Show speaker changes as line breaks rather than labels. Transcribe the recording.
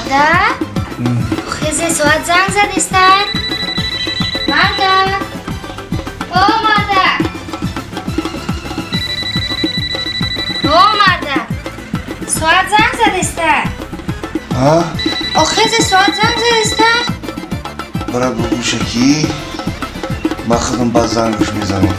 Марда, хезе, соат занг задистан. Марда, о марда, о марда, соат занг задиста.
А?
Охезе, соат занг задиста.
Бара, бугӯша, ки ба худам ба зангш мезанем.